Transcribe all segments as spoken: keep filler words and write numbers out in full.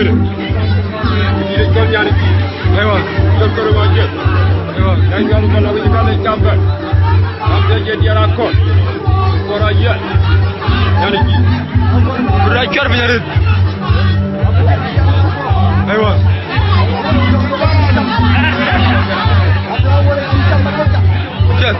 Aywa. Aywa. Aywa. Aywa. Bï rɔt cuɛt piny arëët. Aywa. Cuɛt.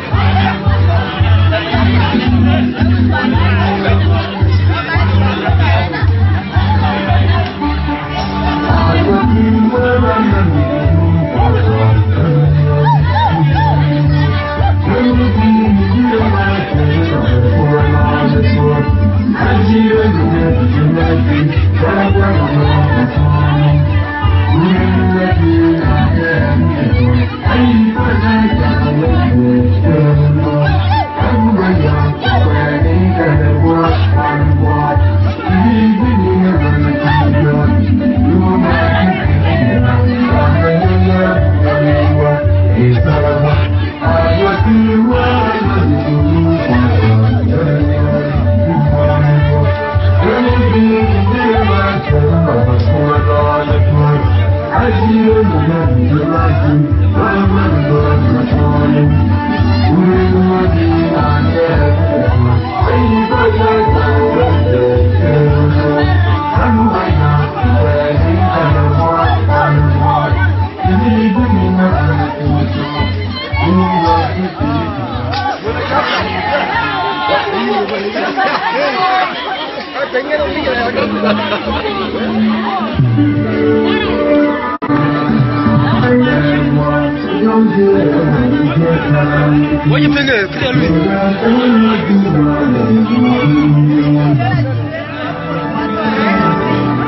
What you think?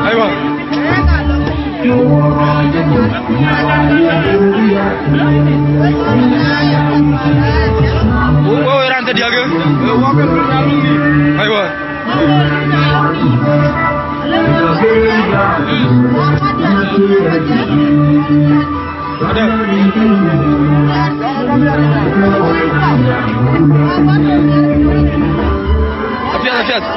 Aywa. Wo, wo, raan tëdiäk, eh? Aywa. Apiɛth, apiɛth.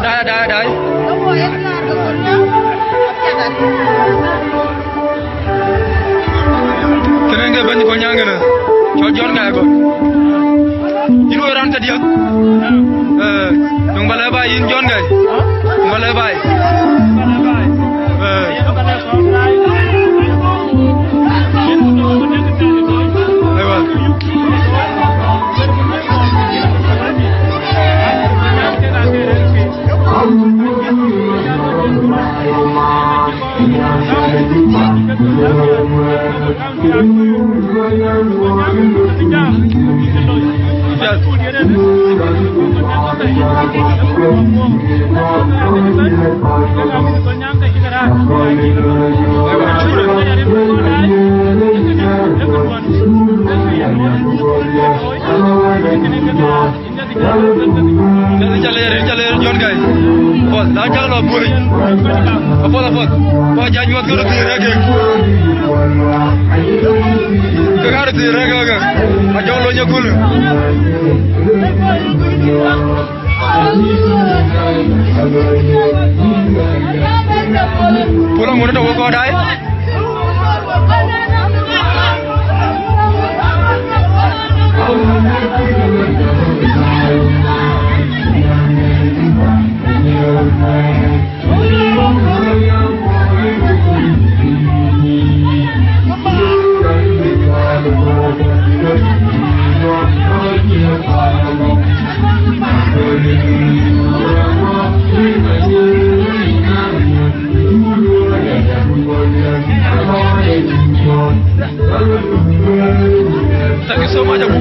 Dai, dai, dai. Kënë ke bɛ̈ny kɔc nyaŋ kënë. Cɔl John Gai bɔ̈. Yïn wek raan tëdiäk. Eh, yöŋ ba lɛ̈k baai yïn John Gai. Yöŋ ba lɛ̈k baai. Eh. Aywa. Rin ca leer, rin ca leer John Gai. Apuɔth, na cak lɔ buɔ̈ric. Apuɔth, apuɔth. Kɔc ja nyuɔth ke röt thïn rɛ̈k kek. Ke ka röt thïn rɛ̈k kek. Ajɔk lony ë köl. Pul aŋot tɔ̈ wek kɔc daai. Thank you so much, Abu.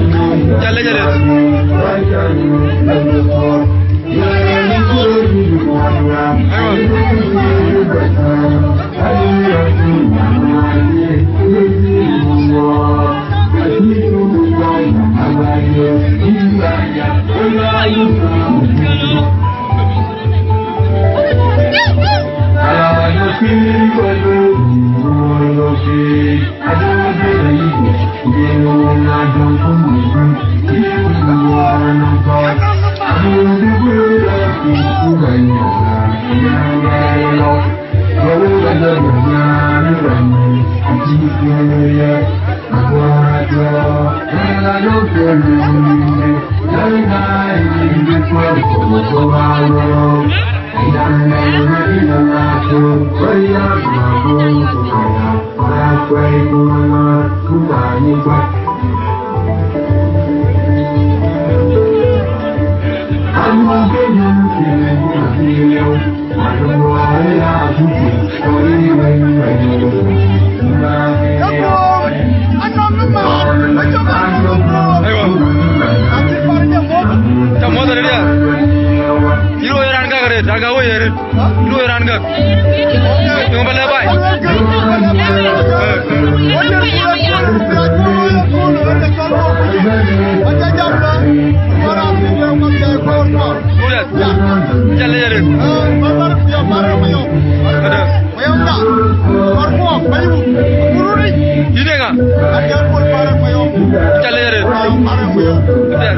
Jale, jale. Aywa. Ca muɔ̈th arëët ya. Yïn woi raan gäk arëët, raan gäk woi arëët. Yïn woi raan gäk. Yöŋ ba lɛ̈k baai. Yes. Ca lec arëët. Ada. Yïn ë ŋa? Ca lec arëët. Yes.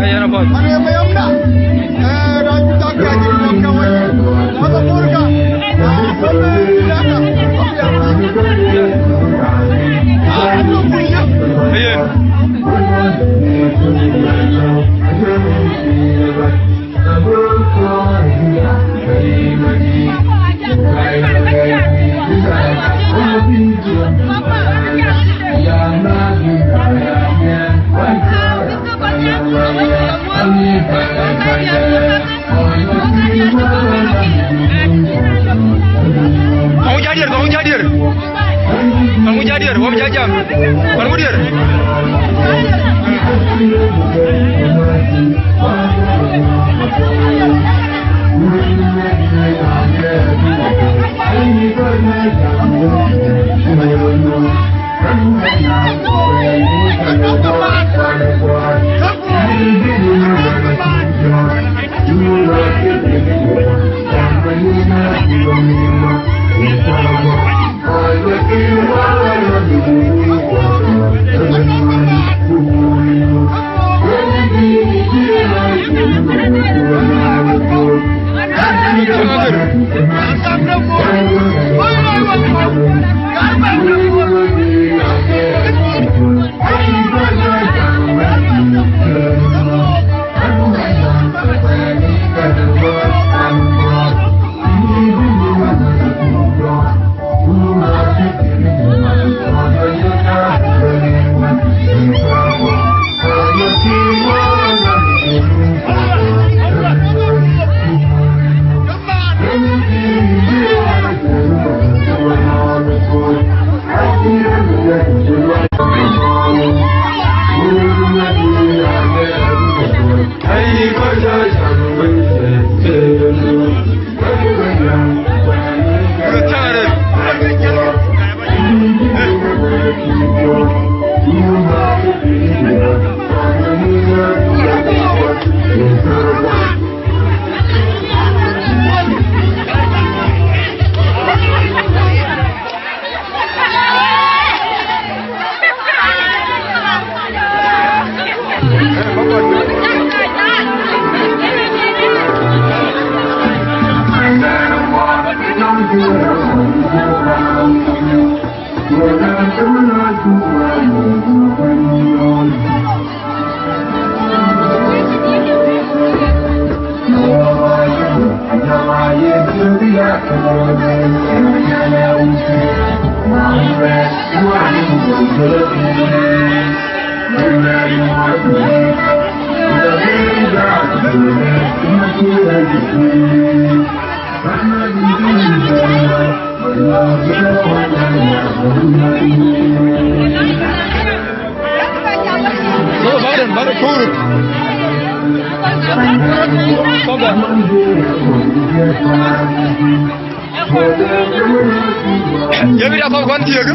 Ee, yen apath. Ee, yen. Kaŋ wïc adiɛ̈r, kaŋ wïc adiɛ̈r. Kaŋ wïc adiɛ̈r, wä bï jam. Kaŋ wïc diɛ̈r. Bäk pur. Kɔ̈k. Ye bï akɔ̈k kuan thiëëk.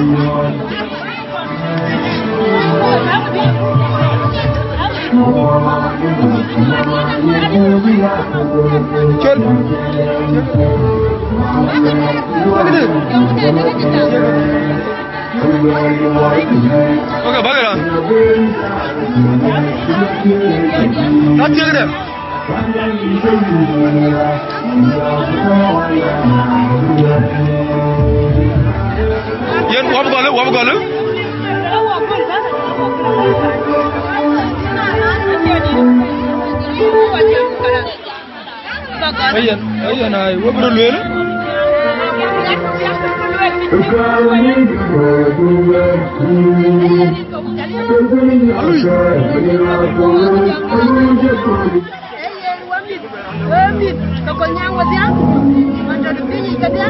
Col. Okay, bäk raan. Na thiëëk de. Yen wap gɔl, wap gɔl. Ayen, ayen, ai, wap rɔ lueel. Alui. Ee yen wä mïth, wä mïth ke Kolnyaŋ wedhia, man tɔ̈ piny yic kedhia,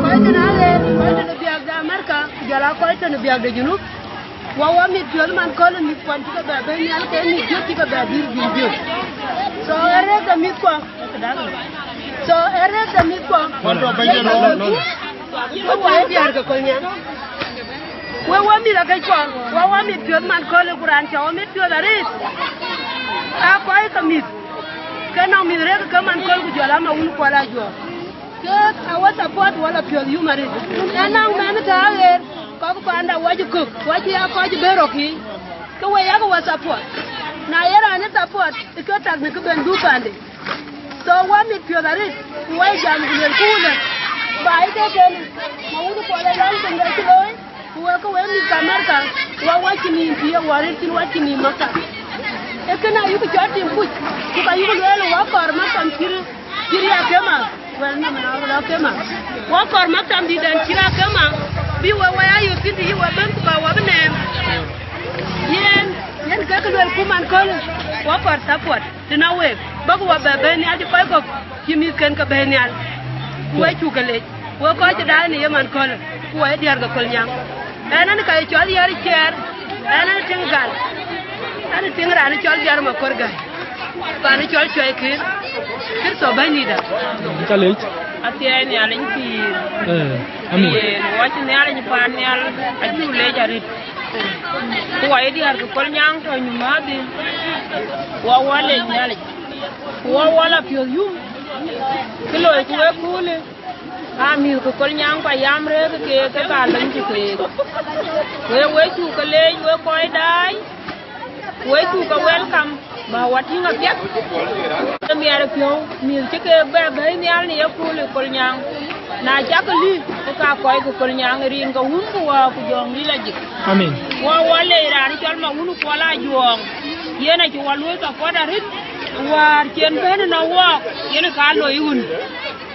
kɔc tɔ̈ në aɣeer, kɔc tɔ̈ në biäk de Amerika, ku jɔl aa kɔc tɔ̈ në biäk de Junub. Wä wä mïth piɔ̈ɔ̈th man kööl ë mïth kuan cï ke bɛ bɛ̈n nhial ke mïth juëc cï ke bɛ dhil dhil juëc. So ee rëëk de mïth kuɔ, so ee rëëk de mïth kuɔ. Wä wä diäär ke Kolnyaŋ. Wek wä mïth akëc kuɔ, wä wä mïth piɔ̈ɔ̈th man kööl ë ku raan cä wä mïth piɔ̈ɔ̈th arëët. Aa kɔc ke mïth, ke nɔŋ mïth rëëk ke man kööl ku jɔl ama wun kuɔl aa juɔɔk. Ke awä support wala piɔ̈ɔ̈th yum arëët. Ë nɔŋ mɛnh tɔ̈ aɣeer, kɔc paanda wä cï kök, wä cï aa kɔc bɛ̈n rɔ̈k yiic. Ke we yak wä support. Na ye raan ë support, ë ke tak në kë ben dhuk paande. So wä mit piɔ̈ɔ̈th arëët, ku wä jam ku luel ku wulë, ba ë ke kën, ma wun kuɔl ë lɔl piny ke cï looi, ku wek ke wek mïth ka Amerika, wä wä cï nïïm pïïr, wä rëët cïn wä cï nïïm maktab. Ee kënë ayuk cɔl tim kuc, ku ka yuk lueel wä kɔɔr maktab cït, cït ya kema, wɛl nɔm na wël akema. Wä kɔɔr maktab dït ɛn cït akema, bï wek wä ya yök thïn të yï wä bɛ̈n ku ba wä bï nɛɛm. Yen, yen kek luel ku man kööl, wä kɔɔr support. Tënë week, bäk wä bɛ bɛ̈n nhial cï kɔc kɔ̈k cï mïthken ke bɛ̈n nhial. Ku we cuk ke lec, we kɔc cï daai në ye man kööl, ku wɔ ye diäär ke Kolnyaŋ. Ɛn, ɛn ka ye cɔl Yär Ciɛɛr, ɛn, ɛn tiŋ gal, ɛn tiŋ raan cɔl Biar Makor Gäi, paan cɔl Cuɛi Kër, Kërtho Bɛ̈nydït. Ka lec. Athiɛɛi Nhialic pïïr. Eh, amin. Yen wɔ cï Nhialic paan nhial, acuk lec arëët. Ku wɔ ye diäär ke Kolnyaŋ tɔ̈ nyumädhi, wɔ wɔ lec Nhialic, ku wɔ wɔ la piɔ̈ɔ̈th yum, kë loi ku wek köölë, aa mïth ke Kolnyaŋ ku ayam rëëk ke ke ka lony cï keek. Wek, wek cuk ke leec, wek kɔc daai, wek cuk ke welcome. Ba wä tïŋ apiɛth. Ë miɛt ë piɔ̈u, mïth cï ke bɛ bɛ̈i nhial në yekööl ë Kolnyaŋ. Na cak lï, ke ka kɔc ke Kolnyaŋ ë rin ke Wun ku Wä ku Jɔŋdït Lajik. Amin. Wä wä lec raan cɔl Mawun Kuɔl Ajuɔɔŋ. Yen acï wä luöi support arëët, wäär cïn bɛ̈n ënɔ wɔɔk, yen ka loi ɣön.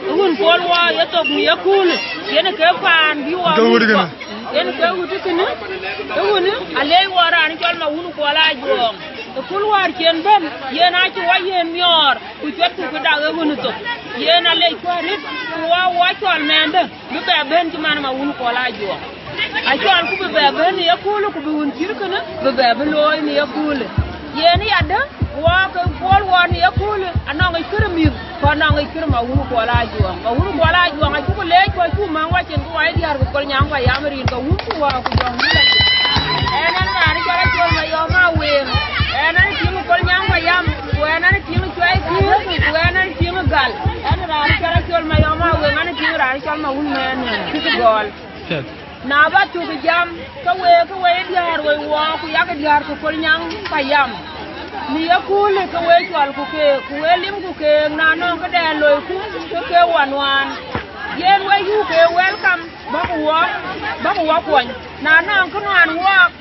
Ë ɣön Kuɔl wä ye thok në yekööl, yen ke paan bï wä Ke ɣöt kënë. Yen ke ɣöt kënë, ë ɣönë, alec wä raan cɔl Mawun Kuɔl Ajuɔɔŋ. Ë kööl wäär cïn bɛ̈n, yen acï wä yen miɔɔr, ku cuɛtku kë dak ë ɣönë thok. Yen alec kuäär rït, ku wä wä cɔl mɛɛndë, bï bɛ bɛ̈n cï man Mawun Kuɔl Ajuɔɔŋ. Acɔl ku bï bɛ bɛ̈n në yeköölë, ku bï ɣön cït kënë, bï bɛ bï looi në yeköölë. Yen yadë, wä ke Kuɔl wä në yeköölë, anɔŋ yic kërë mïth, ku anɔŋ yic kërë Mawun Kuɔl Ajuɔɔŋ. Mawun Kuɔl Ajuɔɔŋ acuk leec ku acuk maŋ wacin ku wai diäär ke Kolnyaŋ ku ayam rin ke Wun ku Wä ku Jɔŋdït Lajik. Ɛn, ɛn raan cɔl Acol Mayɔm Aweŋ. Ɛn, ɛn tiŋ Kolnyaŋ ku ayam, ku ɛn, ɛn tiŋ Cuɛi Kër, ku ɛn, ɛn tiŋ Gal. Ɛn raan cɔl Acol Mayɔm Aweŋ, ɛn tiŋ raan cɔl Mawun mɛɛn, eh, Gɔl. Yes. Na bä cuk jam, ke we, ke we diäär wei wɔ, ku yak diäär ke Kolnyaŋ payam. Në yeköölë ke we cual ku keek, ku we lim ku keek, na nɔŋ këdɛn loi ku, ke ke wä nuaan. Yen we yuk ke welcome, bäk wɔ, bäk wɔ kuɔny. Na nɔŋ kë nuaan wɔɔk,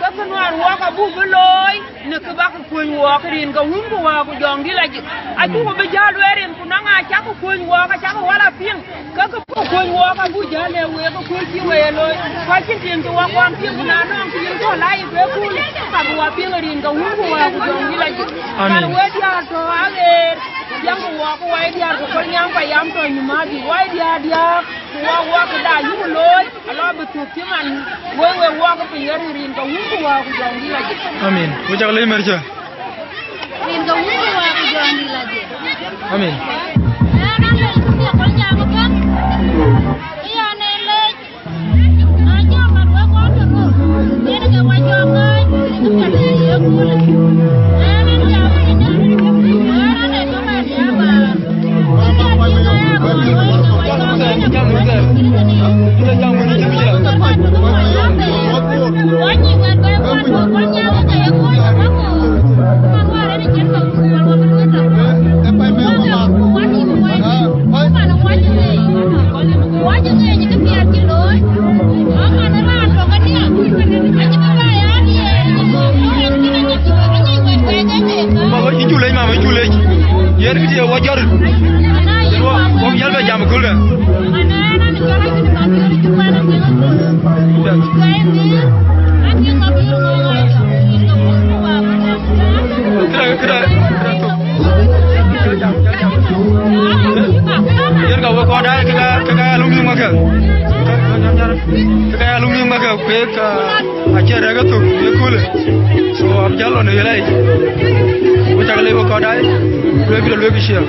ke kë nuaan wɔɔk abuk bï looi në kë bäk kuöny wɔɔk rin ke Wun ku Wä ku Jɔŋdït Lajik. Acuk bï jäl wɛɛr rin, ku nɔŋ aa cak kuöny wɔɔk, acak wä la piŋ. Ke kë bï kuöny wɔɔk abuk jäl le week ë kuöc cï we ye looi. Ku acïn tiŋ cï wä kuam piŋ, ku na nɔŋ tiŋ tɔ̈ la yï ke kuöl, ka bï wä piŋ rin ke Wun ku Wä ku Jɔŋdït Lajik. Amin. Kan we diäär tɔ̈ aɣeer, tiɛŋkï wɔɔk, ku wai diäär ke Kolnyaŋ payam tɔ̈ nyumädhi, wai diäär diäär. Wɔ, wɔ këda yuk looi, alɔ bï thök cï man, wek, wek wɔ ke piny rin ke wun ku wä ku jɔŋdï lɔ jik. Amin. Ku cak lec mɛr cä. Rin ke wun ku wä ku jɔŋdï lɔ jik. Amin. Ëë, na lec ku thiëk kɔc jam ëbɛ̈n. Ëë, na lec. Mama, yïn cu lec, mama, yïn cu lec. Yen kë ye wɔ jɔt. Yen wɔ, wɔ jäl bɛ jam kulde. Këda, këda, këda. Yen ka wek kɔn daai ke ka, ke ka ya luŋ yïŋ makɛ. Ke ka ya luŋ yïŋ makɛ, kuek, ah, acie rɛ̈k ë thök ye köölë. So, abï jäl lɔ në yelɛi. Ku cak lec wek kɔn daai, luek bï lɔ luek ë ciɛɛŋ.